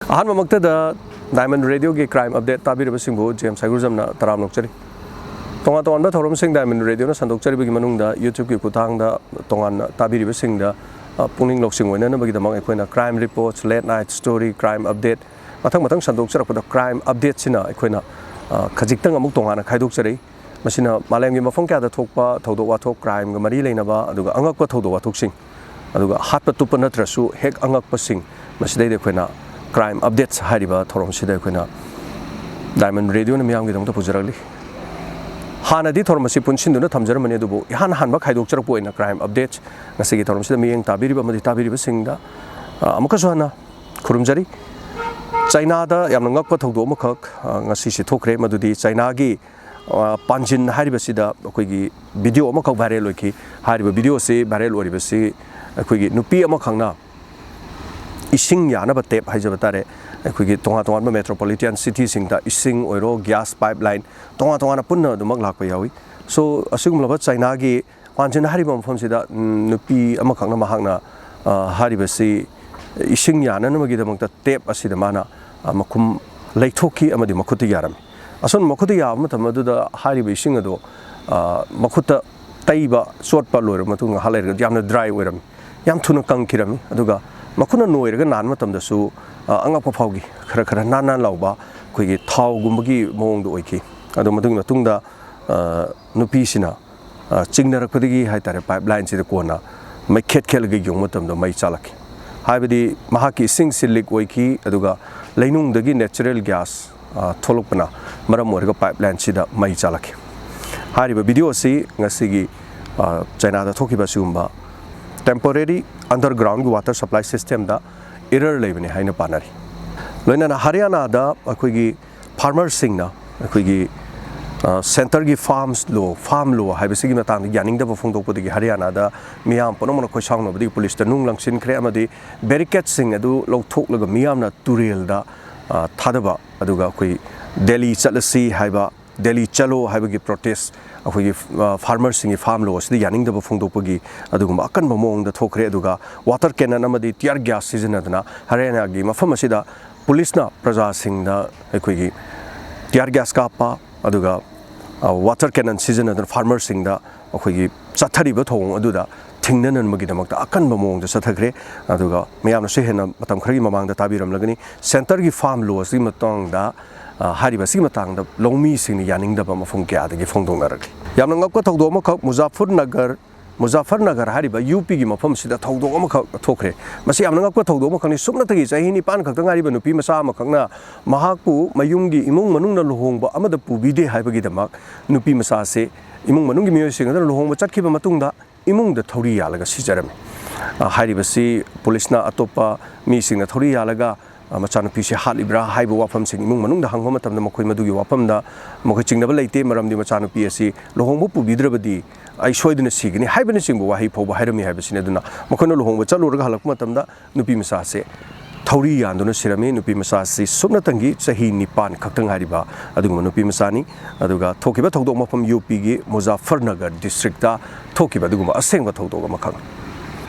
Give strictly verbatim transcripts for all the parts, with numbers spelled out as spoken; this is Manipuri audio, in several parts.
ꯑꯍꯥꯟꯕꯃꯛꯇꯗ Diamond Radioꯒꯤ crime update ꯇꯥꯕꯤꯔꯤꯕꯁꯤꯡꯕꯨ James ꯍꯩꯒ꯭ꯔꯨꯖꯝꯅ ꯇꯔꯥꯝꯅ ꯑꯣꯛꯆꯔꯤ꯫ ꯇꯣꯉꯥꯟ ꯇꯣꯉꯥꯟꯕ ꯊꯧꯔꯝꯁꯤꯡ Diamond Radioꯅ ꯁꯟꯗꯣꯛꯆꯔꯤꯕꯒꯤ ꯃꯅꯨꯡꯗ YouTubeꯀꯤ ꯈꯨꯠꯊꯥꯡꯗ ꯇꯣꯉꯥꯟꯅ ꯇꯥꯕꯤꯔꯤꯕꯁꯤꯡꯗ, ꯑ, ꯄꯨꯛꯅꯤꯡ ꯂꯧꯁꯤꯡ ꯑꯣꯏꯅꯅꯕꯒꯤꯗꯃꯛ ꯑꯩꯈꯣꯏꯅ crime reports, late night story, crime update, ꯃꯊꯪ ꯃꯊꯪ ꯁꯟꯗꯣꯛꯆꯔꯛꯄꯗ crime updateꯁꯤꯅ ꯑꯩꯈꯣꯏꯅ, ꯑ, ꯈꯖꯤꯛꯇꯪ ꯑꯃꯨꯛ ꯇꯣꯉꯥꯟꯅ ꯈꯥꯏꯗꯣꯛꯆꯔꯤ꯫ ꯃꯁꯤꯅ ꯃꯥꯂꯦꯝꯒꯤ ꯃꯐꯝ ꯀꯌꯥꯗ ꯊꯣꯛꯄ ꯊꯧꯗꯣꯛ ꯋꯥꯊꯣꯛ, crimeꯒ ꯃꯔꯤ ꯂꯩꯅꯕ, ꯑꯗꯨꯒ ꯑꯉꯛꯄ ꯊꯧꯗꯣꯛ ꯋꯥꯊꯣꯛꯁꯤꯡ, ꯑꯗꯨꯒ ꯍꯥꯠꯄ ꯇꯨꯞꯄ ꯅꯠꯇ꯭ꯔꯁꯨ ꯍꯦꯛ ꯑꯉꯛꯄꯁꯤꯡ, ꯃꯁꯤꯗꯩꯗ ꯑꯩꯈꯣꯏꯅ crime updates ꯍꯥꯏꯔꯤꯕ ꯊꯧꯔꯝꯁꯤꯗ ꯑꯩꯈꯣꯏꯅ Diamond Radioꯅ ꯃꯤꯌꯥꯝꯒꯤꯗꯃꯛꯇ ꯄꯨꯖꯔꯛꯂꯤ꯫ ꯍꯥꯟꯅꯗꯤ ꯊꯧꯔꯝ ꯑꯁꯤ ꯄꯨꯟꯁꯤꯟꯗꯨꯅ ꯊꯝꯖꯔꯝꯕꯅꯤ, ꯑꯗꯨꯕꯨ ꯏꯍꯥꯟ ꯍꯥꯟꯕ ꯈꯥꯏꯗꯣꯛꯆꯔꯛꯄ ꯑꯣꯏꯅ crime updates ꯉꯁꯤꯒꯤ ꯊꯧꯔꯝꯁꯤꯗ ꯃꯤꯠꯌꯦꯡ ꯇꯥꯕꯤꯔꯤꯕ ꯑꯃꯗꯤ ꯇꯥꯕꯤꯔꯤꯕꯁꯤꯡꯗ, ꯑ, ꯑꯃꯨꯛꯀꯁꯨ ꯍꯟꯅ ꯈꯨꯔꯨꯝꯖꯔꯤ꯫ ꯆꯩꯅꯥꯗ ꯌꯥꯝꯅ ꯉꯛꯄ ꯊꯧꯗꯣꯛ ꯑꯃꯈꯛ, ꯑ, ꯉꯁꯤꯁꯤ ꯊꯣꯛꯈ꯭ꯔꯦ, ꯃꯗꯨꯗꯤ ꯆꯩꯅꯥꯒꯤ, ꯑ, ꯄꯥꯟꯖꯤꯟ ꯍꯥꯏꯔꯤꯕꯁꯤꯗ ꯑꯩꯈꯣꯏꯒꯤ video ꯑꯃꯈꯛ viral ꯑꯣꯏꯈꯤ꯫ ꯍꯥꯏꯔꯤꯕ video ꯑꯁꯤ viral ꯑꯣꯏꯔꯤꯕꯁꯤ ꯑꯩꯈꯣꯏꯒꯤ ꯅꯨꯄꯤ ꯑꯃꯈꯛꯅ ꯏꯁꯤꯡ ꯌꯥꯅꯕ tap ꯍꯥꯏꯖꯕ ꯇꯥꯔꯦ, ꯑꯩꯈꯣꯏꯒꯤ ꯇꯣꯉꯥꯟ ꯇꯣꯉꯥꯟꯕ metropolitan cityꯁꯤꯡꯗ ꯏꯁꯤꯡ ꯑꯣꯏꯔꯣ, gas pipeline, ꯇꯣꯉꯥꯟ ꯇꯣꯉꯥꯟꯅ ꯄꯨꯟꯅ ꯑꯗꯨꯃꯛ ꯂꯥꯛꯄ ꯌꯥꯎꯏ꯫ So, ꯑꯁꯤꯒꯨꯝꯂꯕ ꯆꯩꯅꯥꯒꯤ ꯄꯥꯟꯖꯤꯟ ꯍꯥꯏꯔꯤꯕ ꯃꯐꯝꯁꯤꯗ, ꯎꯝ, ꯅꯨꯄꯤ ꯑꯃꯈꯛꯅ ꯃꯍꯥꯛꯅ, ꯑ, ꯍꯥꯏꯔꯤꯕꯁꯤ ꯏꯁꯤꯡ ꯌꯥꯅꯅꯕꯒꯤꯗꯃꯛꯇ tap ꯑꯁꯤꯗ ꯃꯥꯅ, ꯑ, ꯃꯈꯨꯝ ꯂꯩꯊꯣꯛꯈꯤ ꯑꯃꯗꯤ ꯃꯈꯨꯠꯇ ꯌꯥꯔꯝꯃꯤ꯫ ꯑꯁꯨꯝꯅ ꯃꯈꯨꯠꯇ ꯌꯥꯕ ꯃꯇꯝ ꯑꯗꯨꯗ ꯍꯥꯏꯔꯤꯕ ꯏꯁꯤꯡ ꯑꯗꯣ, ꯑ, ꯃꯈꯨꯠꯇ ꯇꯩꯕ, ꯆꯣꯠꯄ ꯂꯣꯏꯔꯕ ꯃꯇꯨꯡ ꯉꯥꯏꯍꯥꯛ ꯂꯩꯔꯒ ꯌꯥꯝꯅ dry ꯑꯣꯏꯔꯝꯃꯤ, ꯌꯥꯝ ꯊꯨꯅ ꯀꯪꯈꯤꯔꯝꯃꯤ꯫ ꯑꯗꯨꯒ ꯃꯈꯨꯠꯅ ꯅꯣꯏꯔꯒ ꯅꯥꯟꯕ ꯃꯇꯝꯗꯁꯨ, ꯑ, ꯑꯉꯛꯄ ꯐꯥꯎꯈꯤ, ꯈꯔ ꯈꯔ ꯅꯥꯟ ꯅꯥꯟ ꯂꯥꯎꯕ, ꯑꯩꯈꯣꯏꯒꯤ ꯊꯥꯎꯒꯨꯝꯕꯒꯤ ꯃꯑꯣꯡꯗ ꯑꯣꯏꯈꯤ꯫ ꯑꯗꯣ ꯃꯗꯨꯒꯤ ꯃꯇꯨꯡꯗ, ꯑ, ꯅꯨꯄꯤꯁꯤꯅ, ꯑ, ꯆꯤꯡꯅꯔꯛꯄꯗꯒꯤ ꯍꯥꯏ ꯇꯥꯔꯦ, pipelineꯁꯤꯗ ꯀꯣꯟꯅ ꯃꯩꯈꯦꯠ ꯈꯦꯠꯂꯒ ꯌꯦꯡꯕ ꯃꯇꯝꯗ ꯃꯩ ꯆꯥꯂꯛꯈꯤ꯫ ꯍꯥꯏꯕꯗꯤ ꯃꯍꯥꯛꯀꯤ ꯏꯁꯤꯡꯁꯤ leak ꯑꯣꯏꯈꯤ, ꯑꯗꯨꯒ ꯂꯩꯅꯨꯡꯗꯒꯤ natural gas, ꯑ, ꯊꯣꯛꯂꯛꯄꯅ ꯃꯔꯝ ꯑꯣꯏꯔꯒ pipelineꯁꯤꯗ ꯃꯩ ꯆꯥꯂꯛꯈꯤ꯫ ꯍꯥꯏꯔꯤꯕ video ꯑꯁꯤ ꯉꯁꯤꯒꯤ, ꯑ, ꯆꯩꯅꯥꯗ ꯊꯣꯛꯈꯤꯕ ꯑꯁꯤꯒꯨꯝꯕ temporary undergroundꯒꯤ water supply systemꯗ error ꯂꯩꯕꯅꯤ ꯍꯥꯏꯅ ꯄꯥꯅꯔꯤ꯫ ꯂꯣꯏꯅꯅ ꯍꯔꯤꯌꯥꯅꯥꯗ ꯑꯩꯈꯣꯏꯒꯤ farmerꯁꯤꯡꯅ ꯑꯩꯈꯣꯏꯒꯤ, ꯑ, centreꯒꯤ farms law, farm law ꯍꯥꯏꯕꯁꯤꯒꯤ ꯃꯇꯥꯡꯗ ꯌꯥꯅꯤꯡꯗꯕ ꯐꯣꯡꯗꯣꯛꯄꯗꯒꯤ ꯍꯔꯤꯌꯥꯅꯥꯗ ꯃꯤꯌꯥꯝ ꯄꯨꯝꯅꯃꯛꯅ ꯈꯣꯏꯁꯥꯎꯅꯕꯗꯒꯤ ꯄꯨꯂꯤꯁꯇ ꯅꯨꯡ ꯂꯪꯁꯤꯟꯈ꯭ꯔꯦ ꯑꯃꯗꯤ barricadeꯁꯤꯡ ꯑꯗꯨ ꯂꯧꯊꯣꯛꯂꯒ ꯃꯤꯌꯥꯝꯅ ꯇꯨꯔꯦꯜꯗ, ꯑ, ꯊꯥꯗꯕ, ꯑꯗꯨꯒ ꯑꯩꯈꯣꯏ ꯗꯦꯜꯂꯤ ꯆꯠꯂꯁꯤ ꯍꯥꯏꯕ, ꯗꯦꯜꯂꯤ ꯆꯠꯂꯣ ꯍꯥꯏꯕꯒꯤ protest, ꯑꯩꯈꯣꯏꯒꯤ, ꯑ, farmerꯁꯤꯡꯒꯤ farm law ꯑꯁꯤꯗ ꯌꯥꯅꯤꯡꯗꯕ ꯐꯣꯡꯗꯣꯛꯄꯒꯤ ꯑꯗꯨꯒꯨꯝꯕ ꯑꯀꯟꯕ ꯃꯑꯣꯡꯗ ꯊꯣꯛꯈ꯭ꯔꯦ꯫ ꯑꯗꯨꯒ water cannon ꯑꯃꯗꯤ tear gas ꯁꯤꯖꯤꯟꯅꯗꯨꯅ ꯍꯔꯤꯌꯥꯅꯥꯒꯤ ꯃꯐꯝ ꯑꯁꯤꯗ ꯄꯨꯂꯤꯁꯅ ꯄ꯭ꯔꯖꯥꯁꯤꯡꯗ ꯑꯩꯈꯣꯏꯒꯤ tear gas ꯀꯥꯞꯄ, ꯑꯗꯨꯒ ꯋꯥꯇꯔ ꯀꯦꯅꯟ ꯁꯤꯖꯤꯟꯅꯗꯨꯅ ꯐꯥꯔꯃꯔꯁꯤꯡꯗ ꯑꯩꯈꯣꯏꯒꯤ ꯆꯠꯊꯔꯤꯕ ꯊꯧꯑꯣꯡ ꯑꯗꯨꯗ ꯊꯤꯡꯅꯅꯕꯒꯤꯗꯃꯛꯇ ꯑꯀꯟꯕ ꯃꯑꯣꯡꯗ ꯆꯠꯊꯈ꯭ꯔꯦ꯫ ꯑꯗꯨꯒ ꯃꯌꯥꯝꯅꯁꯨ ꯍꯦꯟꯅ ꯃꯇꯝ ꯈꯔꯒꯤ ꯃꯃꯥꯡꯗ ꯇꯥꯕꯤꯔꯝꯂꯒꯅꯤ, ꯁꯦꯟꯇꯔꯒꯤ ꯐꯥꯔꯝ ꯂꯣꯁꯀꯤ ꯃꯇꯥꯡꯗ, ꯑ, ꯍꯥꯏꯔꯤꯕ ꯑꯁꯤꯒꯤ ꯃꯇꯥꯡꯗ ꯂꯧꯃꯤꯁꯤꯡꯅ ꯌꯥꯅꯤꯡꯗꯕ ꯃꯐꯝ ꯀꯌꯥꯗꯒꯤ ꯐꯣꯡꯗꯣꯛꯅꯔꯛꯂꯤ꯫ ꯌꯥꯝꯅ ꯉꯛꯄ ꯊꯧꯗꯣꯛ ꯑꯃꯈꯛ ꯃꯨꯖꯥꯐꯔꯅꯒꯔ, ꯃꯨꯖꯥꯐꯔꯅꯒꯔ ꯍꯥꯏꯔꯤꯕ ꯌꯨ ꯄꯤꯒꯤ ꯃꯐꯝꯁꯤꯗ ꯊꯧꯗꯣꯛ ꯑꯃꯈꯛ ꯊꯣꯛꯈ꯭ꯔꯦ꯫ ꯃꯁꯤ ꯌꯥꯝꯅ ꯉꯛꯄ ꯊꯧꯗꯣꯛ ꯑꯃꯈꯛꯅꯤ꯫ ꯁꯨꯞꯅꯇꯒꯤ ꯆꯍꯤ ꯅꯤꯄꯥꯟ ꯈꯛꯇ ꯉꯥꯏꯔꯤꯕ ꯅꯨꯄꯤ ꯃꯆꯥ ꯑꯃꯈꯛꯅ ꯃꯍꯥꯛꯄꯨ ꯃꯌꯨꯝꯒꯤ ꯏꯃꯨꯡ ꯃꯅꯨꯡꯅ ꯂꯨꯍꯣꯡꯕ ꯑꯃꯗ ꯄꯨꯕꯤꯗꯦ ꯍꯥꯏꯕꯒꯤꯗꯃꯛ ꯅꯨꯄꯤ ꯃꯆꯥꯁꯦ ꯏꯃꯨꯡ ꯃꯅꯨꯡꯒꯤ ꯃꯤꯑꯣꯏꯁꯤꯡ ꯑꯗꯨꯅ ꯂꯨꯍꯣꯡꯕ ꯆꯠꯈꯤꯕ ꯃꯇꯨꯡꯗ ꯏꯃꯨꯡꯗ ꯊꯧꯔꯤ ꯌꯥꯜꯂꯒ ꯁꯤꯖꯔꯝꯃꯤ꯫ ꯑ, ꯍꯥꯏꯔꯤꯕꯁꯤ ꯄꯨꯂꯤꯁꯅ ꯑꯇꯣꯞꯄ ꯃꯤꯁꯤꯡꯅ ꯊꯧꯔꯤ ꯌꯥꯜꯂꯒ, ꯑ, ꯃꯆꯥꯅꯨꯄꯤꯁꯤ ꯍꯥꯠꯂꯤꯕ꯭ꯔꯥ ꯍꯥꯏꯕ ꯋꯥꯐꯝꯁꯤꯡ ꯏꯃꯨꯡ ꯃꯅꯨꯡꯗ ꯍꯪꯕ ꯃꯇꯝꯗ ꯃꯈꯣꯏ ꯃꯗꯨꯒꯤ ꯋꯥꯐꯝꯗ ꯃꯈꯣꯏ ꯆꯤꯡꯅꯕ ꯂꯩꯇꯦ, ꯃꯔꯝꯗꯤ ꯃꯆꯥꯅꯨꯄꯤ ꯑꯁꯤ ꯂꯨꯍꯣꯡꯕ ꯄꯨꯕꯤꯗ꯭ꯔꯕꯗꯤ ꯑꯩ ꯁꯣꯏꯗꯅ ꯁꯤꯒꯅꯤ ꯍꯥꯏꯕꯅꯆꯤꯡꯕ ꯋꯥꯍꯩ ꯐꯥꯎꯕ ꯍꯥꯏꯔꯝꯃꯤ ꯍꯥꯏꯕꯁꯤꯅꯤ꯫ ꯑꯗꯨꯅ ꯃꯈꯣꯏꯅ ꯂꯨꯍꯣꯡꯕ ꯆꯠꯂꯨꯔꯒ ꯍꯜꯂꯛꯄ ꯃꯇꯝꯗ ꯅꯨꯄꯤ ꯃꯆꯥꯁꯦ ꯊꯧꯔꯤ ꯌꯥꯟꯗꯨꯅ ꯁꯤꯔꯝꯃꯤ꯫ ꯅꯨꯄꯤ ꯃꯆꯥꯁꯤ ꯁꯨꯞꯅꯇꯪꯒꯤ ꯆꯍꯤ ꯅꯤꯄꯥꯟ ꯈꯛꯇ ꯉꯥꯏꯔꯤꯕ ꯑꯗꯨꯒꯨꯝꯕ ꯅꯨꯄꯤ ꯃꯆꯥꯅꯤ꯫ ꯑꯗꯨꯒ ꯊꯣꯛꯈꯤꯕ ꯊꯧꯗꯣꯛ ꯃꯐꯝ ꯌꯨ ꯄꯤꯒꯤ ꯃꯨꯖꯥꯐꯔꯅꯒꯔ ꯗꯤꯁꯇ꯭ꯔꯤꯛꯇ ꯊꯣꯛꯈꯤꯕ ꯑꯗꯨꯒꯨꯝꯕ ꯑꯁꯦꯡꯕ ꯊꯧꯗꯣꯛ ꯑꯃꯈꯛꯅꯤ꯫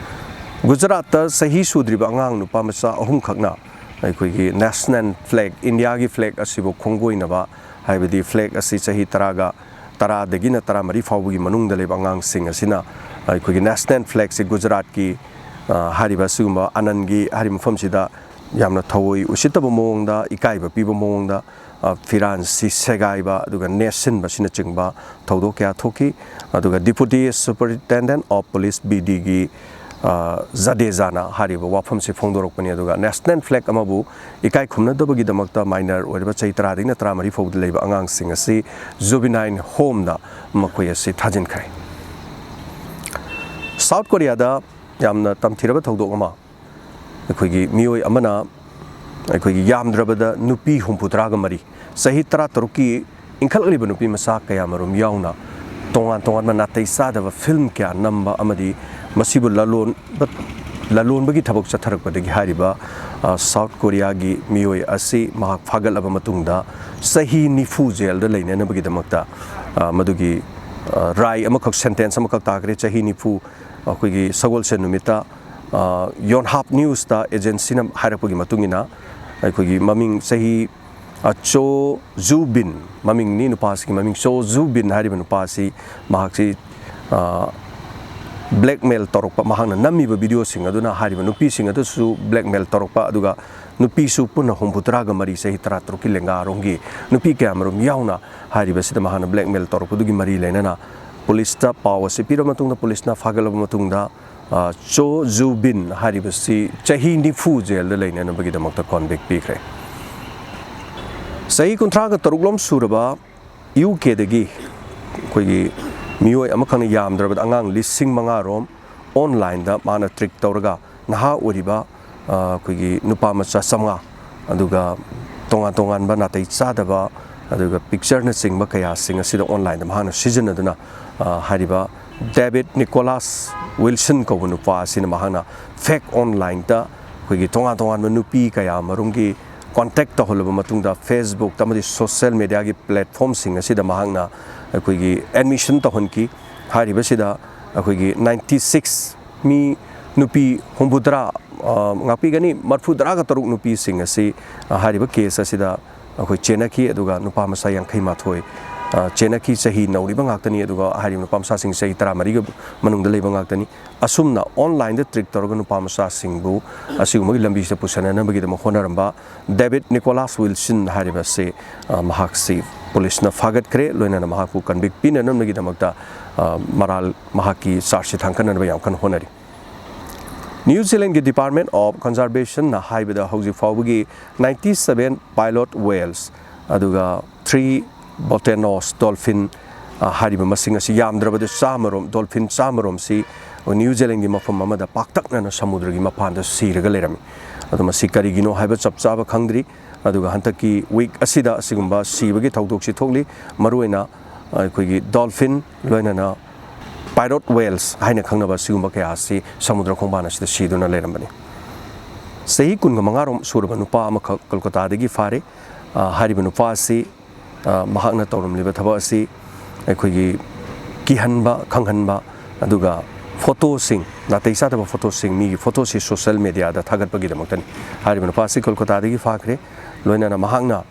ꯒꯨꯖꯔꯥꯠꯇ ꯆꯍꯤ ꯁꯨꯗ꯭ꯔꯤꯕ ꯑꯉꯥꯡ ꯅꯨꯄꯥ ꯃꯆꯥ ꯑꯍꯨꯝꯈꯛꯅ ꯑꯩꯈꯣꯏꯒꯤ ꯅꯦꯁꯅꯦꯜ ꯐ꯭ꯂꯦꯒ, ꯏꯟꯗꯤꯌꯥꯒꯤ ꯐ꯭ꯂꯦꯒ ꯑꯁꯤꯕꯨ ꯈꯣꯡꯒꯣꯏꯅꯕ, ꯍꯥꯏꯕꯗꯤ ꯐ꯭ꯂꯦꯒ ꯑꯁꯤ ꯆꯍꯤ ꯇꯔꯥꯒ, ꯇꯔꯥꯗꯒꯤꯅ ꯇꯔꯥꯃꯔꯤ ꯐꯥꯎꯕꯒꯤ ꯃꯅꯨꯡꯗ ꯂꯩꯕ ꯑꯉꯥꯡꯁꯤꯡ ꯑꯁꯤꯅ ꯑꯩꯈꯣꯏꯒꯤ ꯅꯦꯁꯅꯦꯜ ꯐ꯭ꯂꯦꯒꯁꯤ ꯒꯨꯖꯔꯥꯠꯀꯤ, ꯑ, ꯍꯥꯏꯔꯤꯕ ꯑꯁꯤꯒꯨꯝꯕ ꯑꯅꯟꯒꯤ ꯍꯥꯏꯔꯤꯕ ꯃꯐꯝꯁꯤꯗ ꯌꯥꯝꯅ ꯊꯑꯣꯏ ꯎꯁꯤꯠꯇꯕ ꯃꯑꯣꯡꯗ, ꯏꯀꯥꯏꯕ ꯄꯤꯕ ꯃꯑꯣꯡꯗ, ꯑ, ꯐꯤꯔꯥꯟꯁꯤ ꯁꯦꯒꯥꯏꯕ ꯑꯗꯨꯒ ꯅꯦꯠꯁꯤꯟꯕ ꯑꯁꯤꯅꯆꯤꯡꯕ ꯊꯧꯗꯣꯛ ꯀꯌꯥ ꯊꯣꯛꯈꯤ꯫ ꯑꯗꯨꯒ Deputy Superintendent of Police, B ꯗꯤꯒꯤ, ꯑ, ꯖꯗꯦꯖꯥꯅ ꯍꯥꯏꯔꯤꯕ ꯋꯥꯐꯝꯁꯤ ꯐꯣꯡꯗꯣꯔꯛꯄꯅꯤ꯫ ꯑꯗꯨꯒ ꯅꯦꯁꯅꯦꯜ ꯐ꯭ꯂꯦꯒ ꯑꯃꯕꯨ ꯏꯀꯥꯏ ꯈꯨꯝꯅꯗꯕꯒꯤꯗꯃꯛꯇ ꯃꯥꯏꯅꯔ ꯑꯣꯏꯔꯤꯕ ꯆꯍꯤ ꯇꯔꯥꯗꯒꯤꯅ ꯇꯔꯥꯃꯔꯤ ꯐꯥꯎꯕꯗ ꯂꯩꯕ ꯑꯉꯥꯡꯁꯤꯡ ꯑꯁꯤ ꯖꯨꯕꯤꯅꯥꯏꯜ ꯍꯣꯝꯗ ꯃꯈꯣꯏ ꯑꯁꯤ ꯊꯥꯖꯤꯟꯈ꯭ꯔꯦ꯫ ꯁꯥꯎꯠ ꯀꯣꯔꯤꯌꯥꯗ ꯌꯥꯝꯅ ꯇꯝꯊꯤꯔꯕ ꯊꯧꯗꯣꯛ ꯑꯃ, ꯑꯩꯈꯣꯏꯒꯤ ꯃꯤꯑꯣꯏ ꯑꯃꯅ ꯑꯩꯈꯣꯏꯒꯤ ꯌꯥꯝꯗ꯭ꯔꯕꯗ ꯅꯨꯄꯤ ꯍꯨꯝꯐꯨꯇꯔꯥꯒ ꯃꯔꯤ, ꯆꯍꯤ ꯇꯔꯥꯇꯔꯨꯛꯀꯤ ꯏꯟꯈꯠꯂꯛꯂꯤꯕ ꯅꯨꯄꯤ ꯃꯆꯥ ꯀꯌꯥꯃꯔꯨꯝ ꯌꯥꯎꯅ ꯇꯣꯉꯥꯟ ꯇꯣꯉꯥꯟꯕ ꯅꯥꯇꯩ ꯆꯥꯗꯕ ꯐꯤꯂꯝ ꯀꯌꯥ ꯅꯝꯕ ꯑꯃꯗꯤ ꯃꯁꯤꯕꯨ ꯂꯂꯣꯟꯕ, ꯂꯂꯣꯟꯕꯒꯤ ꯊꯕꯛ ꯆꯠꯊꯔꯛꯄꯗꯒꯤ ꯍꯥꯏꯔꯤꯕ, ꯑ, ꯁꯥꯎꯠ ꯀꯣꯔꯤꯌꯥꯒꯤ ꯃꯤꯑꯣꯏ ꯑꯁꯤ ꯃꯍꯥꯛ ꯐꯥꯒꯠꯂꯕ ꯃꯇꯨꯡꯗ ꯆꯍꯤ ꯅꯤꯐꯨ ꯖꯦꯜꯗ ꯂꯩꯅꯅꯕꯒꯤꯗꯃꯛꯇ, ꯑ, ꯃꯗꯨꯒꯤ, ꯑ, ꯔꯥꯏ ꯑꯃꯈꯛ, ꯁꯦꯟꯇꯦꯟꯁ ꯑꯃꯈꯛ ꯇꯥꯈ꯭ꯔꯦ꯫ ꯆꯍꯤ ꯅꯤꯐꯨ ꯑꯩꯈꯣꯏꯒꯤ ꯁꯒꯣꯜꯁꯦꯟ ꯅꯨꯃꯤꯠꯇ, ꯑ, ꯌꯣꯟꯍꯥꯞ ꯅ꯭ꯌꯨꯁꯇ ꯑꯦꯖꯦꯟꯁꯤꯅ ꯍꯥꯏꯔꯛꯄꯒꯤ ꯃꯇꯨꯡ ꯏꯟꯅ, ꯑꯩꯈꯣꯏꯒꯤ ꯃꯃꯤꯡ ꯆꯍꯤ, ꯑ, ꯆꯣ ꯖꯨ ꯕꯤꯟ ꯃꯃꯤꯡꯅꯤ꯫ ꯅꯨꯄꯥꯁꯤꯒꯤ ꯃꯃꯤꯡ ꯆꯣ ꯖꯨ ꯕꯤꯟ ꯍꯥꯏꯔꯤꯕ ꯅꯨꯄꯥꯁꯤ, ꯃꯍꯥꯛꯁꯤ, ꯑ, blackmail ꯇꯧꯔꯛꯄ, ꯃꯍꯥꯛꯅ ꯅꯝꯃꯤꯕ videoꯁꯤꯡ ꯑꯗꯨꯅ ꯍꯥꯏꯔꯤꯕ ꯅꯨꯄꯤꯁꯤꯡ ꯑꯗꯨꯁꯨ blackmail ꯇꯧꯔꯛꯄ, ꯑꯗꯨꯒ ꯅꯨꯄꯤꯁꯨ ꯄꯨꯟꯅ ꯍꯨꯝꯐꯨꯇꯔꯥꯒ ꯃꯔꯤ, ꯆꯍꯤ ꯇꯔꯥꯇꯔꯨꯛꯀꯤ ꯂꯦꯡꯒꯥꯔꯣꯝꯒꯤ ꯅꯨꯄꯤ ꯀꯌꯥꯃꯔꯨꯝ ꯌꯥꯎꯅ ꯍꯥꯏꯔꯤꯕꯁꯤꯗ ꯃꯍꯥꯛꯅ blackmail ꯇꯧꯔꯛꯄꯗꯨꯒꯤ ꯃꯔꯤ ꯂꯩꯅꯅ ꯄꯨꯂꯤꯁꯇ ꯄꯥꯎ ꯑꯁꯤ ꯄꯤꯔꯕ ꯃꯇꯨꯡꯗ, ꯄꯨꯂꯤꯁꯅ ꯐꯥꯒꯠꯂꯕ ꯃꯇꯨꯡꯗ, ꯑ, ꯆꯣ ꯖꯨ ꯕꯤꯟ ꯍꯥꯏꯔꯤꯕꯁꯤ ꯆꯍꯤ ꯅꯤꯐꯨ ꯖꯦꯜꯗ ꯂꯩꯅꯅꯕꯒꯤꯗꯃꯛꯇ convict ꯄꯤꯈ꯭ꯔꯦ꯫ ꯆꯍꯤ ꯀꯨꯟꯊ꯭ꯔꯥꯒ ꯇꯔꯨꯛꯂꯣꯝ ꯁꯨꯔꯕ ꯌꯨ ꯀꯦꯗꯒꯤ ꯑꯩꯈꯣꯏꯒꯤ ꯃꯤꯑꯣꯏ ꯑꯃꯈꯛꯅ ꯌꯥꯝꯗ꯭ꯔꯕꯗ ꯑꯉꯥꯡ ꯂꯤꯁꯤꯡ ꯃꯉꯥꯔꯣꯝ online ꯗ ꯃꯥꯅ trick ꯇꯧꯔꯒ ꯅꯍꯥ ꯑꯣꯏꯔꯤꯕ, ꯑ, ꯑꯩꯈꯣꯏꯒꯤ ꯅꯨꯄꯥ ꯃꯆꯥ ꯆꯥꯝꯃꯉꯥ, ꯑꯗꯨꯒ ꯇꯣꯉꯥꯟ ꯇꯣꯉꯥꯟꯕ ꯅꯥꯇꯩ ꯆꯥꯗꯕ, ꯑꯗꯨꯒ picture ꯅꯆꯤꯡꯕ ꯀꯌꯥꯁꯤꯡ ꯑꯁꯤꯗ online ꯗ ꯃꯍꯥꯛꯅ ꯁꯤꯖꯤꯟꯅꯗꯨꯅ, ꯑ, ꯍꯥꯏꯔꯤꯕ ꯗꯦꯕꯤꯠ ꯅꯤꯀꯣꯂꯥꯁ ꯋꯤꯜꯁꯟ ꯀꯧꯕ ꯅꯨꯄꯥ ꯑꯁꯤꯅ ꯃꯍꯥꯛꯅ fake online ꯗ ꯑꯩꯈꯣꯏꯒꯤ ꯇꯣꯉꯥꯟ ꯇꯣꯉꯥꯟꯕ ꯅꯨꯄꯤ ꯀꯌꯥ ꯃꯔꯨꯝꯒꯤ contact ꯇꯧꯍꯜꯂꯕ ꯃꯇꯨꯡꯗ, Facebook ꯇ ꯑꯃꯗꯤ social media ꯒꯤ platform ꯁꯤꯡ ꯑꯁꯤꯗ ꯃꯍꯥꯛꯅ ꯑꯩꯈꯣꯏꯒꯤ admission ꯇꯧꯍꯟꯈꯤ꯫ ꯍꯥꯏꯔꯤꯕꯁꯤꯗ ꯑꯩꯈꯣꯏꯒꯤ ninety six ꯃꯤ, ꯅꯨꯄꯤ ꯍꯨꯝꯐꯨꯇꯔꯥ, ꯑ, ꯉꯥꯛꯄꯤꯒꯅꯤ, ꯃꯔꯤꯐꯨꯇꯔꯥꯒ ꯇꯔꯨꯛ ꯅꯨꯄꯤꯁꯤꯡ ꯑꯁꯤ, ꯑ, ꯍꯥꯏꯔꯤꯕ case ꯑꯁꯤꯗ ꯑꯩꯈꯣꯏ ꯆꯦꯟꯅꯈꯤ, ꯑꯗꯨꯒ ꯅꯨꯄꯥ ꯃꯆꯥ ꯌꯥꯡꯈꯩ ꯃꯥꯊꯣꯏ, ꯑ, ꯆꯦꯟꯅꯈꯤ꯫ ꯆꯍꯤ ꯅꯧꯔꯤꯕ ꯉꯥꯛꯇꯅꯤ, ꯑꯗꯨꯒ ꯍꯥꯏꯔꯤꯕ ꯅꯨꯄꯥ ꯃꯆꯥꯁꯤꯡ ꯆꯍꯤ ꯇꯔꯥꯃꯔꯤꯒ ꯃꯅꯨꯡꯗ ꯂꯩꯕ ꯉꯥꯛꯇꯅꯤ꯫ ꯑꯁꯨꯝꯅ online ꯗ trick ꯇꯧꯔꯒ ꯅꯨꯄꯥ ꯃꯆꯥꯁꯤꯡꯕꯨ ꯑꯁꯤꯒꯨꯝꯕꯒꯤ ꯂꯝꯕꯤꯁꯤꯗ ꯄꯨꯁꯟꯅꯅꯕꯒꯤꯗꯃꯛ ꯍꯣꯠꯅꯔꯝꯕ ꯗꯦꯕꯤꯠ ꯅꯤꯀꯣꯂꯥꯁ ꯋꯤꯜꯁꯟ ꯍꯥꯏꯔꯤꯕꯁꯤ, ꯑ, ꯃꯍꯥꯛꯁꯤ ꯄꯨꯂꯤꯁꯅ ꯐꯥꯒꯠꯈ꯭ꯔꯦ, ꯂꯣꯏꯅꯅ ꯃꯍꯥꯛꯄꯨ convict ꯄꯤꯅꯅꯕꯒꯤꯗꯃꯛꯇ, ꯑ, ꯃꯔꯥꯜ, ꯃꯍꯥꯛꯀꯤ charge ꯁꯤ ꯊꯥꯡꯒꯠꯅꯅꯕ ꯌꯥꯝ ꯀꯟꯅ ꯍꯣꯠꯅꯔꯤ꯫ ꯅ꯭ꯌꯨ ꯖꯤꯂꯦꯟꯒꯤ Department of Conservation ꯅ ꯍꯥꯏꯕꯗ ꯍꯧꯖꯤꯛ ꯐꯥꯎꯕꯒꯤ ninety seven pilot whales, ꯑꯗꯨꯒ three bottlenose dolphin, ꯑ, ꯍꯥꯏꯔꯤꯕ ꯃꯁꯤꯡ ꯑꯁꯤ ꯌꯥꯝꯗ꯭ꯔꯕꯗ ꯆꯥꯝꯃꯔꯣꯝ, dolphin ꯆꯥꯝꯃꯔꯣꯝꯁꯤ ꯅ꯭ꯌꯨ ꯖꯤꯂꯦꯟꯒꯤ ꯃꯐꯝ ꯑꯃꯗ ꯄꯥꯛꯇꯛꯅꯅ ꯁꯃꯨꯗ꯭ꯔꯒꯤ ꯃꯄꯥꯟꯗ ꯁꯤꯔꯒ ꯂꯩꯔꯝꯃꯤ꯫ ꯑꯗꯣ ꯃꯁꯤ ꯀꯔꯤꯒꯤꯅꯣ ꯍꯥꯏꯕ ꯆꯞ ꯆꯥꯕ ꯈꯪꯗ꯭ꯔꯤ꯫ ꯑꯗꯨꯒ ꯍꯟꯗꯛꯀꯤ week ꯑꯁꯤꯗ ꯑꯁꯤꯒꯨꯝꯕ ꯁꯤꯕꯒꯤ ꯊꯧꯗꯣꯛꯁꯤ ꯊꯣꯛꯂꯤ꯫ ꯃꯔꯨꯑꯣꯏꯅ ꯑꯩꯈꯣꯏꯒꯤ dolphin, ꯂꯣꯏꯅꯅ pilot whales ꯍꯥꯏꯅ ꯈꯪꯅꯕ ꯑꯁꯤꯒꯨꯝꯕ ꯀꯌꯥ ꯑꯁꯤ ꯁꯃꯨꯗ꯭ꯔ ꯈꯣꯡꯕꯥꯟ ꯑꯁꯤꯗ ꯁꯤꯗꯨꯅ ꯂꯩꯔꯝꯕꯅꯤ꯫ ꯆꯍꯤ ꯀꯨꯟꯒ ꯃꯉꯥꯔꯣꯝ ꯁꯨꯔꯕ ꯅꯨꯄꯥ ꯑꯃꯈꯛ ꯀꯣꯜꯀꯇꯥꯗꯒꯤ ꯐꯥꯔꯦ꯫ ꯑ, ꯍꯥꯏꯔꯤꯕ ꯅꯨꯄꯥ ꯑꯁꯤ, ꯑ, ꯃꯍꯥꯛꯅ ꯇꯧꯔꯝꯂꯤꯕ ꯊꯕꯛ ꯑꯁꯤ ꯑꯩꯈꯣꯏꯒꯤ ꯀꯤꯍꯟꯕ, ꯈꯪꯍꯟꯕ, ꯑꯗꯨꯒ ꯐꯣꯇꯣꯁꯤꯡ, ꯅꯥꯇꯩ ꯆꯥꯗꯕ ꯐꯣꯇꯣꯁꯤꯡ, ꯃꯤꯒꯤ ꯐꯣꯇꯣꯁꯤ ꯁꯣꯁꯦꯜ ꯃꯦꯗꯤꯌꯥꯗ ꯊꯥꯒꯠꯄꯒꯤꯗꯃꯛꯇꯅꯤ꯫ ꯍꯥꯏꯔꯤꯕ ꯅꯨꯄꯥ ꯑꯁꯤ ꯀꯣꯜꯀꯇꯥꯗꯒꯤ ꯐꯥꯈ꯭ꯔꯦ꯫ ꯂꯣꯏꯅꯅ ꯃꯍꯥꯛꯅ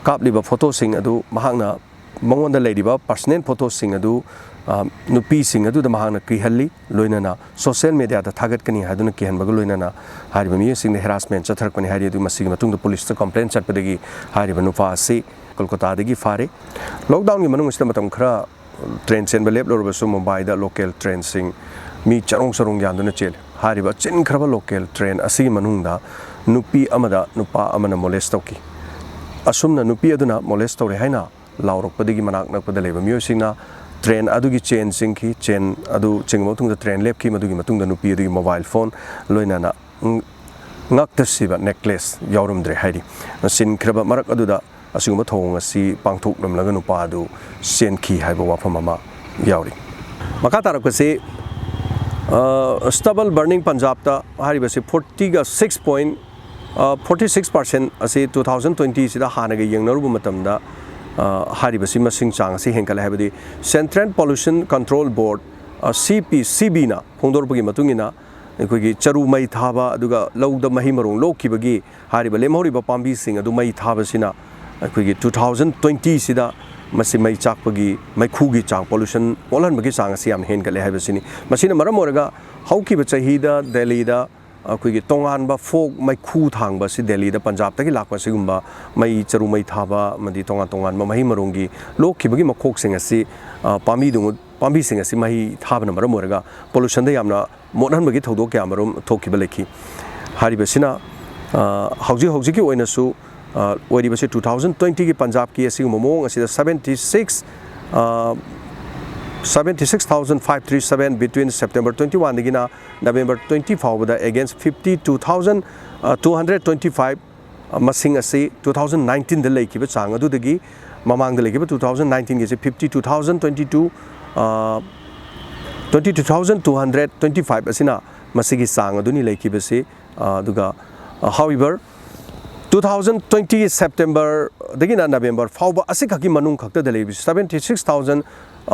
ꯀꯥꯞꯂꯤꯕ ꯐꯣꯇꯣꯁꯤꯡ ꯑꯗꯨ ꯃꯍꯥꯛꯅ, ꯃꯉꯣꯟꯗ ꯂꯩꯔꯤꯕ ꯄꯔꯁꯅꯦꯜ ꯐꯣꯇꯣꯁꯤꯡ ꯑꯗꯨ, ꯑ, ꯅꯨꯄꯤꯁꯤꯡ ꯑꯗꯨꯗ ꯃꯍꯥꯛꯅ ꯀꯤꯍꯜꯂꯤ꯫ ꯂꯣꯏꯅꯅ ꯁꯣꯁꯦꯜ ꯃꯦꯗꯤꯌꯥꯗ ꯊꯥꯒꯠꯀꯅꯤ ꯍꯥꯏꯗꯨꯅ ꯀꯤꯍꯟꯕꯒ ꯂꯣꯏꯅꯅ ꯍꯥꯏꯔꯤꯕ ꯃꯤꯑꯣꯏꯁꯤꯡꯗ ꯍꯦꯔꯥꯁꯃꯦꯟ ꯆꯠꯊꯔꯛꯄꯅꯤ ꯍꯥꯏꯔꯤ꯫ ꯑꯗꯨ ꯃꯁꯤꯒꯤ ꯃꯇꯨꯡꯗ ꯄꯨꯂꯤꯁꯇ ꯀꯝꯄ꯭ꯂꯦꯟ ꯆꯠꯄꯗꯒꯤ ꯍꯥꯏꯔꯤꯕ ꯅꯨꯄꯥ ꯑꯁꯤ ꯀꯣꯜꯀꯇꯥꯗꯒꯤ ꯐꯥꯔꯦ꯫ ꯂꯣꯛꯗꯥꯎꯟꯒꯤ ꯃꯅꯨꯡ ꯑꯁꯤꯗ ꯃꯇꯝ ꯈꯔ ꯇ꯭ꯔꯦꯟ ꯆꯦꯟꯕ ꯂꯦꯞꯂꯨꯔꯕꯁꯨ, ꯃꯨꯝꯕꯥꯏꯗ ꯂꯣꯀꯦꯜ ꯇ꯭ꯔꯦꯟꯁꯤꯡ ꯃꯤ ꯆꯔꯣꯡ ꯆꯔꯣꯡ ꯌꯥꯟꯗꯨꯅ ꯆꯦꯜꯂꯤ꯫ ꯍꯥꯏꯔꯤꯕ ꯆꯤꯟꯈ꯭ꯔꯕ ꯂꯣꯀꯦꯜ ꯇ꯭ꯔꯦꯟ ꯑꯁꯤꯒꯤ ꯃꯅꯨꯡꯗ ꯅꯨꯄꯤ ꯑꯃꯗ ꯅꯨꯄꯥ ꯑꯃꯅ ꯃꯣꯂꯦꯁ ꯇꯧꯈꯤ꯫ ꯑꯁꯨꯝꯅ ꯅꯨꯄꯤ ꯑꯗꯨꯅ ꯃꯣꯂꯦꯁ ꯇꯧꯔꯦ ꯍꯥꯏꯅ ꯂꯥꯎꯔꯛꯄꯗꯒꯤ ꯃꯅꯥꯛ ꯅꯛꯄꯗ ꯂꯩꯕ ꯃꯤꯑꯣꯏꯁꯤꯡꯅ ꯇ꯭ꯔꯦꯟ ꯑꯗꯨꯒꯤ ꯆꯦꯟ ꯆꯤꯡꯈꯤ꯫ ꯆꯦꯟ ꯑꯗꯨ ꯆꯤꯡꯕ ꯃꯇꯨꯡꯗ ꯇ꯭ꯔꯦꯟ ꯂꯦꯞꯈꯤ꯫ ꯃꯗꯨꯒꯤ ꯃꯇꯨꯡꯗ ꯅꯨꯄꯤ ꯑꯗꯨꯒꯤ ꯃꯣꯕꯥꯏꯜ ꯐꯣꯟ, ꯂꯣꯏꯅꯅ ꯉ-, ꯉꯛꯇ ꯁꯤꯕ ꯅꯦꯀ꯭ꯂꯦꯁ ꯌꯥꯎꯔꯝꯗ꯭ꯔꯦ ꯍꯥꯏꯔꯤ꯫ ꯆꯤꯟꯈ꯭ꯔꯕ ꯃꯔꯛ ꯑꯗꯨꯗ ꯑꯁꯤꯒꯨꯝꯕ ꯊꯧꯑꯣꯡ ꯑꯁꯤ ꯄꯥꯡꯊꯣꯛꯂꯝꯂꯒ ꯅꯨꯄꯥ ꯑꯗꯨ ꯆꯦꯟꯈꯤ ꯍꯥꯏꯕ ꯋꯥꯐꯝ ꯑꯃ ꯌꯥꯎꯔꯤ꯫ ꯃꯈꯥ ꯇꯥꯔꯛꯄꯁꯤ, ꯑ, stubble burning ꯄꯟꯖꯥꯕꯇ ꯍꯥꯏꯔꯤꯕꯁꯤ forty-six point, ꯑ, forty-six percent ꯑꯁꯤ two thousand twenty ꯁꯤꯗ ꯍꯥꯟꯅꯒ ꯌꯦꯡꯅꯔꯨꯕ ꯃꯇꯝꯗ, ꯑ, ꯍꯥꯏꯔꯤꯕꯁꯤ ꯃꯁꯤꯡ ꯆꯥꯡ ꯑꯁꯤ ꯍꯦꯟꯒꯠꯂꯦ꯫ ꯍꯥꯏꯕꯗꯤ Central Pollution Control Board, ꯑ, C P C B ꯅ ꯐꯣꯡꯗꯣꯔꯛꯄꯒꯤ ꯃꯇꯨꯡ ꯏꯟꯅ, ꯑꯩꯈꯣꯏꯒꯤ ꯆꯔꯨ ꯃꯩ ꯊꯥꯕ, ꯑꯗꯨꯒ ꯂꯧꯗ ꯃꯍꯩ ꯃꯔꯣꯡ ꯂꯣꯛꯈꯤꯕꯒꯤ ꯍꯥꯏꯔꯤꯕ ꯂꯦꯝꯍꯧꯔꯤꯕ ꯄꯥꯝꯕꯤꯁꯤꯡ ꯑꯗꯨ ꯃꯩ ꯊꯥꯕꯁꯤꯅ ꯑꯩꯈꯣꯏꯒꯤ two thousand twenty ꯁꯤꯗ ꯃꯁꯤ ꯃꯩ ꯆꯥꯛꯄꯒꯤ, ꯃꯩꯈꯨꯒꯤ ꯆꯥꯡ, ꯄꯣꯂꯨꯁꯟ ꯃꯣꯠꯍꯟꯕꯒꯤ ꯆꯥꯡ ꯑꯁꯤ ꯌꯥꯝꯅ ꯍꯦꯟꯒꯠꯂꯦ ꯍꯥꯏꯕꯁꯤꯅꯤ꯫ ꯃꯁꯤꯅ ꯃꯔꯝ ꯑꯣꯏꯔꯒ ꯍꯧꯈꯤꯕ ꯆꯍꯤꯗ ꯗꯦꯜꯂꯤꯗ ꯑꯩꯈꯣꯏꯒꯤ ꯇꯣꯉꯥꯟꯕ ꯐꯣꯛ ꯃꯩꯈꯨ ꯊꯥꯡꯕ ꯑꯁꯤ ꯗꯦꯜꯂꯤꯗ ꯄꯟꯖꯥꯕꯇꯒꯤ ꯂꯥꯛꯄ ꯑꯁꯤꯒꯨꯝꯕ ꯃꯩ, ꯆꯔꯨ ꯃꯩ ꯊꯥꯕ ꯑꯃꯗꯤ ꯇꯣꯉꯥꯟ ꯇꯣꯉꯥꯟꯕ ꯃꯍꯩ ꯃꯔꯣꯡꯒꯤ ꯂꯣꯛꯈꯤꯕꯒꯤ ꯃꯈꯣꯛꯁꯤꯡ ꯑꯁꯤ, ꯑ, ꯄꯥꯝꯕꯤꯗꯨ-, ꯄꯥꯝꯕꯤꯁꯤꯡ ꯑꯁꯤ ꯃꯩ ꯊꯥꯕꯅ ꯃꯔꯝ ꯑꯣꯏꯔꯒ ꯄꯣꯂꯨꯁꯟꯗ ꯌꯥꯝꯅ ꯃꯣꯠꯍꯟꯕꯒꯤ ꯊꯧꯗꯣꯛ ꯀꯌꯥ ꯃꯔꯨꯝ ꯊꯣꯛꯈꯤꯕ ꯂꯩꯈꯤ꯫ ꯍꯥꯏꯔꯤꯕꯁꯤꯅ, ꯑ, ꯍꯧꯖꯤꯛ ꯍꯧꯖꯤꯛꯀꯤ ꯑꯣꯏꯅꯁꯨ, ꯑ, ꯑꯣꯏꯔꯤꯕꯁꯤ two thousand twenty ꯒꯤ ꯄꯟꯖꯥꯕꯀꯤ ꯑꯁꯤꯒꯨꯝꯕ ꯃꯑꯣꯡ ꯑꯁꯤꯗ seventy six, ꯑ, seventy six thousand five three seven between September twenty one ꯗꯒꯤꯅ November twenty ꯐꯥꯎꯕꯗ against fifty two thousand two hundred twenty five ꯃꯁꯤꯡ ꯑꯁꯤ two thousand nineteen ꯗ ꯂꯩꯈꯤꯕ ꯆꯥꯡ ꯑꯗꯨꯗꯒꯤ, ꯃꯃꯥꯡꯗ ꯂꯩꯈꯤꯕ two thousand nineteen ꯒꯤꯁꯤ fifty two thousand twenty two, ꯑ, twenty two thousand two hundred twenty five ꯑꯁꯤꯅ ꯃꯁꯤꯒꯤ ꯆꯥꯡ ꯑꯗꯨꯅꯤ ꯂꯩꯈꯤꯕꯁꯤ꯫ ꯑ, ꯑꯗꯨꯒ, ꯑ, however, two thousand twenty September ꯗꯒꯤꯅ ꯅꯕꯦꯝꯕꯔ ꯐꯥꯎꯕ ꯑꯁꯤꯈꯛꯀꯤ ꯃꯅꯨꯡ ꯈꯛꯇꯗ ꯂꯩꯔꯤꯕꯁꯤ seventy six thousand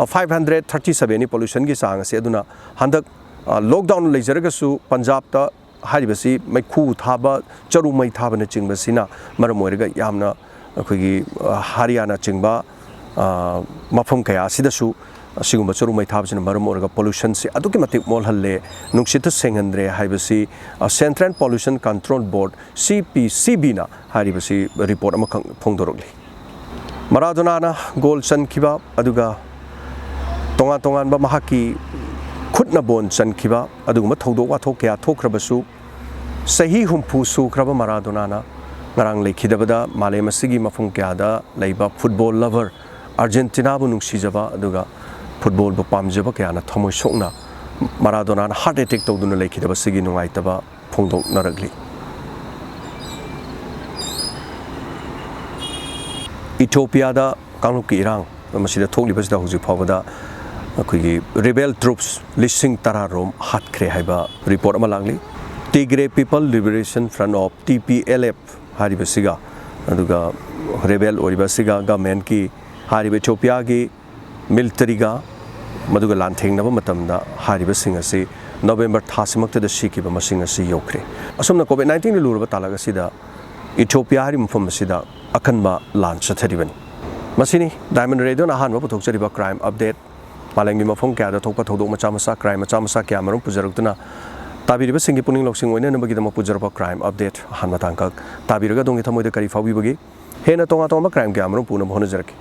five hundred thirty seven ꯅꯤ pollution ꯒꯤ ꯆꯥꯡ ꯑꯁꯤ꯫ ꯑꯗꯨꯅ ꯍꯟꯗꯛ, ꯑ, lockdown ꯂꯩꯖꯔꯒꯁꯨ ꯄꯟꯖꯥꯕꯇ ꯍꯥꯏꯔꯤꯕꯁꯤ ꯃꯩꯈꯨ ꯊꯥꯕ, ꯆꯔꯨ ꯃꯩ ꯊꯥꯕꯅꯆꯤꯡꯕꯁꯤꯅ ꯃꯔꯝ ꯑꯣꯏꯔꯒ ꯌꯥꯝꯅ ꯑꯩꯈꯣꯏꯒꯤ, ꯑ, ꯍꯔꯤꯌꯥꯅꯥꯆꯤꯡꯕ, ꯑ, ꯃꯐꯝ ꯀꯌꯥ ꯑꯁꯤꯗꯁꯨ ꯑꯁꯤꯒꯨꯝꯕ ꯆꯔꯨ ꯃꯩ ꯊꯥꯕꯁꯤꯅ ꯃꯔꯝ ꯑꯣꯏꯔꯒ pollution ꯁꯤ ꯑꯗꯨꯛꯀꯤ ꯃꯇꯤꯛ ꯃꯣꯠꯍꯜꯂꯦ, ꯅꯨꯡꯁꯤꯠꯇ ꯁꯦꯡꯍꯟꯗ꯭ꯔꯦ ꯍꯥꯏꯕꯁꯤ, ꯑ, Central Pollution Control Board, C P C B ꯅ ꯍꯥꯏꯔꯤꯕꯁꯤ report ꯑꯃꯈꯛ ꯐꯣꯡꯗꯣꯔꯛꯂꯤ꯫ ꯃꯔꯥꯗꯣꯅꯥꯅ goal ꯆꯟꯈꯤꯕ, ꯑꯗꯨꯒ ꯇꯣꯉꯥꯟ ꯇꯣꯉꯥꯟꯕ ꯃꯍꯥꯛꯀꯤ ꯈꯨꯠꯅ ꯕꯣꯟ ꯆꯟꯈꯤꯕ, ꯑꯗꯨꯒꯨꯝꯕ ꯊꯧꯗꯣꯛ ꯋꯥꯊꯣꯛ ꯀꯌꯥ ꯊꯣꯛꯈ꯭ꯔꯕꯁꯨ, ꯆꯍꯤ ꯍꯨꯝꯐꯨ ꯁꯨꯈ꯭ꯔꯕ ꯃꯔꯥꯗꯣꯅꯥꯅ ꯉꯔꯥꯡ ꯂꯩꯈꯤꯗꯕꯗ ꯃꯥꯂꯦꯝ ꯑꯁꯤꯒꯤ ꯃꯐꯝ ꯀꯌꯥꯗ ꯂꯩꯕ football lover, ꯑꯥꯔꯖꯦꯟꯇꯤꯅꯥꯕꯨ ꯅꯨꯡꯁꯤꯖꯕ, ꯑꯗꯨꯒ football ꯕꯨ ꯄꯥꯝꯖꯕ ꯀꯌꯥꯅ ꯊꯃꯣꯏ ꯁꯣꯛꯅ ꯃꯔꯥꯗꯣꯅꯥꯅ heart attack ꯇꯧꯗꯨꯅ ꯂꯩꯈꯤꯗꯕꯁꯤꯒꯤ ꯅꯨꯡꯉꯥꯏꯇꯕ ꯐꯣꯡꯗꯣꯛꯅꯔꯛꯂꯤ꯫ ꯏꯊꯤꯑꯣꯄꯤꯌꯥꯗ ꯀꯥꯡꯂꯨꯞꯀꯤ ꯏꯔꯥꯡ ꯃꯁꯤꯗ ꯊꯣꯛꯂꯤꯕꯁꯤꯗ ꯍꯧꯖꯤꯛ ꯐꯥꯎꯕꯗ ꯑꯩꯈꯣꯏꯒꯤ rebel troops ꯂꯤꯁꯤꯡ ꯇꯔꯥ ꯔꯣꯝ ꯍꯥꯠꯈ꯭ꯔꯦ ꯍꯥꯏꯕ report ꯑꯃ ꯂꯥꯛꯂꯤ꯫ Tigray People Liberation Front of, T P L F, ꯍꯥꯏꯔꯤꯕꯁꯤꯒ, ꯑꯗꯨꯒ rebel ꯑꯣꯏꯔꯤꯕꯁꯤꯒ government ꯀꯤ, ꯍꯥꯏꯔꯤꯕ ꯏꯊꯤꯑꯣꯄꯤꯌꯥꯒꯤ military ꯒ ꯃꯗꯨꯒ ꯂꯥꯟꯊꯦꯡꯅꯕ ꯃꯇꯝꯗ ꯍꯥꯏꯔꯤꯕꯁꯤꯡ ꯑꯁꯤ ꯅꯕꯦꯝꯕꯔ ꯊꯥꯁꯤꯃꯛꯇꯗ ꯁꯤꯈꯤꯕ ꯃꯁꯤꯡ ꯑꯁꯤ ꯌꯧꯈ꯭ꯔꯦ꯫ ꯑꯁꯨꯝꯅ COVID nineteen ꯅ ꯂꯨꯔꯕ ꯇꯥꯂꯛ ꯑꯁꯤꯗ ꯏꯊꯤꯑꯣꯄꯤꯌꯥ ꯍꯥꯏꯔꯤꯕ ꯃꯐꯝ ꯑꯁꯤꯗ ꯑꯀꯟꯕ ꯂꯥꯟ ꯆꯠꯊꯔꯤꯕꯅꯤ꯫ ꯃꯁꯤꯅꯤ Diamond Radio ꯅ ꯑꯍꯥꯟꯕ ꯄꯨꯊꯣꯛꯆꯔꯤꯕ crime update꯫ ꯃꯥꯂꯦꯝꯒꯤ ꯃꯐꯝ ꯀꯌꯥꯗ ꯊꯣꯛꯄ ꯊꯧꯗꯣꯛ ꯃꯆꯥ ꯃꯆꯥ, crime ꯃꯆꯥ ꯃꯆꯥ ꯀꯌꯥ ꯃꯔꯨꯝ ꯄꯨꯖꯔꯛꯇꯨꯅ ꯇꯥꯕꯤꯔꯤꯕꯁꯤꯡꯒꯤ ꯄꯨꯛꯅꯤꯡ ꯂꯧꯁꯤꯡ ꯑꯣꯏꯅꯅꯕꯒꯤꯗꯃꯛ ꯄꯨꯖꯔꯛꯄ crime update ꯑꯍꯥꯟꯕ ꯇꯥꯡꯀꯛ꯫ ꯇꯥꯕꯤꯔꯒ ꯑꯗꯣꯝꯒꯤ ꯊꯃꯣꯏꯗ ꯀꯔꯤ ꯐꯥꯎꯕꯤꯕꯒꯦ? ꯍꯦꯟꯅ ꯇꯣꯉꯥꯟ ꯇꯣꯉꯥꯟꯕ crime ꯀꯌꯥ ꯃꯔꯨꯝ ꯄꯨꯅꯕ ꯍꯣꯠꯅꯖꯔꯛꯀꯦ꯫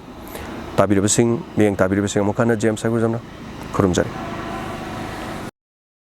ꯇꯥꯕꯤꯔꯤꯕꯁꯤꯡ, ꯃꯤꯠꯌꯦꯡ ꯇꯥꯕꯤꯔꯤꯕꯁꯤꯡ ꯑꯃꯨꯛ ꯍꯟꯅ James ꯍꯩꯒ꯭ꯔꯨꯖꯝꯅ ꯈꯨꯔꯨꯝꯖꯔꯤ꯫